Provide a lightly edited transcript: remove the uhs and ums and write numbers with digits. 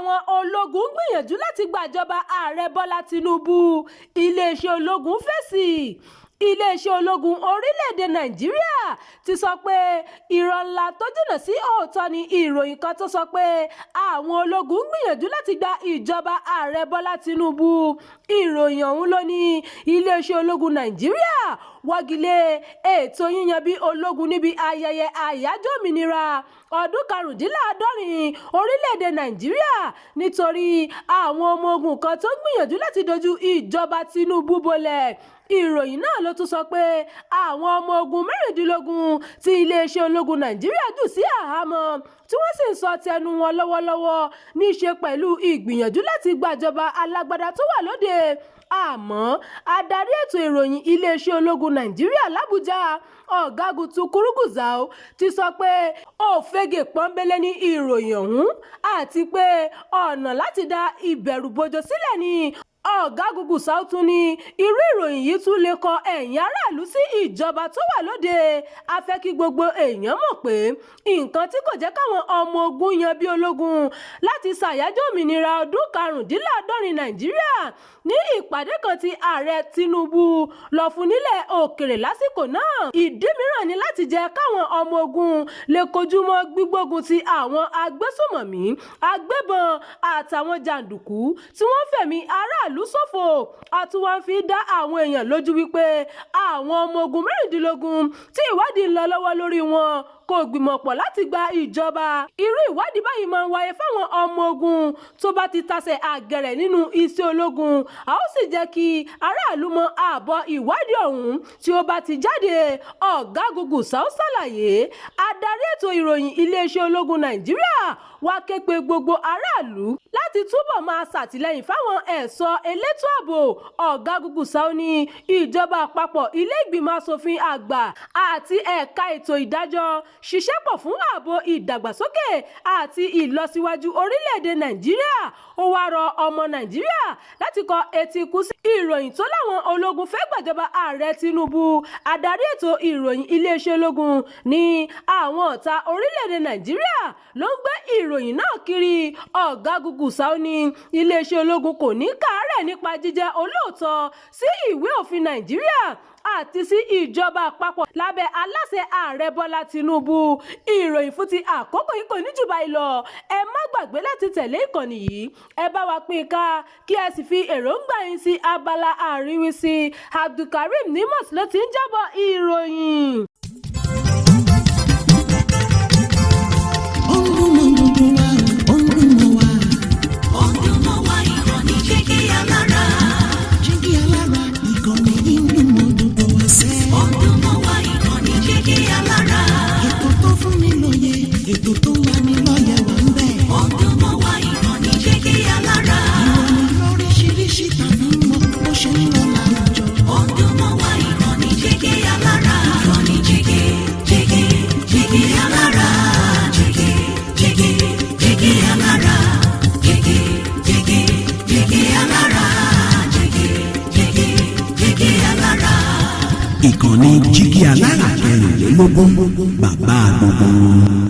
Àwọn ológun ń gbìyànjú láti gbàjọba Ààrẹ Bọ́lá Tínúbù, iléeṣẹ́ ológun fèsì. Iléeṣẹ́ ológun orílẹ̀-èdè Nàìjíríà ti sọ pé irọ́ ńlá tó jìnnà sí òótọ́ ni ìròyìn kan tó sọ pé àwọn ológun ń gbìyànjú láti gba ìjọba Ààrẹ Bọ́lá Tínúbù. Ìròyìn ọ̀hún ló ní iléeṣẹ́ ológun Nàìjíríà wọ́gi lé ètò yíyan bí ológun níbi ayẹyẹ àyájọ́ òmìnira ọdún 75 orílẹ̀-èdè Nàìjíríà nítorí àwọn ọmọ ogun kan tó ń gbìyànjú láti dojú ìjọba Tinubu bolẹ̀. Ìròyìn náà ló tún sọ pé àwọn ọmọ ogun 16 tí iléeṣẹ́ ológun Nàìjíríà jù sí àhámọ́ tí wọ́n sì ń sọ tẹnu wọn lọ́wọ́lọ́wọ́ ní í ṣe pẹ̀lú ìgbìyànjú láti gbàjọba alágbádá tó wà lóde. Àmọ́ adarí ètò ìròyìn iléeṣẹ́ ológun Nàìjíríà làbújá, Ọ̀gágun Tukur Gusau, ti sọ pé òfegè pọ́nbélé ní ìròyìn ọ̀hún àti pé ọ̀nà láti dá ìbẹ̀rùbojo sílẹ̀ ni. Ọ̀gágun Gusau tún ní irú ìròyìn yìí tún lè kọ ẹ̀yìn aráàlú sí ìjọba tó wà lóde. A fẹ́ kí gbogbo èèyàn mọ̀ pé nǹkan tí kò jẹ́ káwọn ọmọ ogun yan bí ológun láti ṣàyájọ́ òmìnira ọdún 75 Nàìjíríà ní ìpàdé kan tí Ààrẹ Tinubu lọ fún nílẹ̀ òkèèrè lásìkò náà, ìdí mìíràn ni láti jẹ́ káwọn ọmọ ogun lè kojú mọ́ gbígbógun ti àwọn agbésùnmọ̀mí, agbébọn àtàwọn jàǹdùkú tí wọ́n fẹ̀mí aráàlú ṣòfò. A tún wá ń fi dá àwọn èèyàn lójú wípé àwọn ọmọ ogun 16 tí ìwádìí ń lọ lọ́wọ́ lórí wọn kò gbìmọ̀pọ̀ láti gba ìjọba. Irú ìwádìí báyìí máa ń wáyé fáwọn ọmọ ogun tó bá ti tasẹ̀ àgẹ̀rẹ̀ nínú iṣẹ́ ológun. A ó sì jẹ́ kí aráàlú mọ ààbọ̀ ìwádìí ọ̀hún tí ó bá ti jáde, Ọ̀gágun Gusau ṣàlàyé. Adarí ètò ìròyìn iléeṣẹ́ ológun Nàìjíríà wá ké pe gbogbo aráàlú láti túbọ̀ máa ṣàtìlẹ́yìn fáwọn ẹ̀ṣọ́ elétò ààbò. Ọ̀gágun Gusau ní ìjọba àpapọ̀, ilé ìgbìmọ̀ asòfin àgbà àti ẹ̀ka ètò ìdájọ́ ṣiṣẹ́ pọ̀ fún ààbò, ìdàgbàsókè àti ìlọsíwájú orílẹ̀-èdè Nàìjíríà. Ó wáá rọ ọmọ Nàìjíríà láti kọ etí ikún sí ìròyìn tó láwọn ológun fẹ́ gbàjọba Ààrẹ Tinubu. Adarí ètò ìròyìn iléeṣẹ́ ológun ní àwọn ọ̀tá orílẹ̀-èdè Nàìjíríà ló ń gbé ìròyìn náà kiri. Ọ̀gágun Gusau ní iléeṣẹ́ ológun kò ní káàárẹ̀ nípa jíjẹ́ olóòótọ́ sí ìwé òfin Nàìjíríà àti sí ìjọba àpapọ̀ lábẹ́ aláṣẹ Ààrẹ Bọ́lá Tinubu. Ìròyìn fún ti àkókò yìí kò ní jù báyìí lọ. Ẹ má gbàgbé láti tẹ̀lé ìkànnì yìí, ẹ bá wa pín in ká, kí ẹ sì fi èròǹgbà yín sí abala àríwísí. Abdulkareem Nimos ló ti ń jábọ̀ ìròyìn. Ó ń dún mọ́ gbogbo wa, ó ń dún mọ́ wa. Ó ń dún mọ́ wa, ìkànnì Jígí Alára. Jígí Alára, ìkànnì yìí ń dún mọ́ gbogbo wa sẹ́. Ó ń dún mọ́ wa, ìkànnì Jígí Alára. Ètò tó fún ni lóye, ètò tó ń lani lọ́yẹ̀ wà ń bẹ̀. Ó ń dún mọ́ wa, ìkànnì Jígí Alára. Ìròyìn lóríṣiríṣi tàbí mọ bó ṣe ń lọ láwùjọ. Ó ń dún mọ́ wa, ìkànnì Jígí Alára. Ìkànnì Jígí, Jígí, Jígí Alára. Jígí, Jígí, Jígí Alára. Jígí, Jígí, Jígí Alára. Jígí, Jígí, Jígí Alára. Ìkànnì Jígí Alára 24, bàbá gbogbo wọn.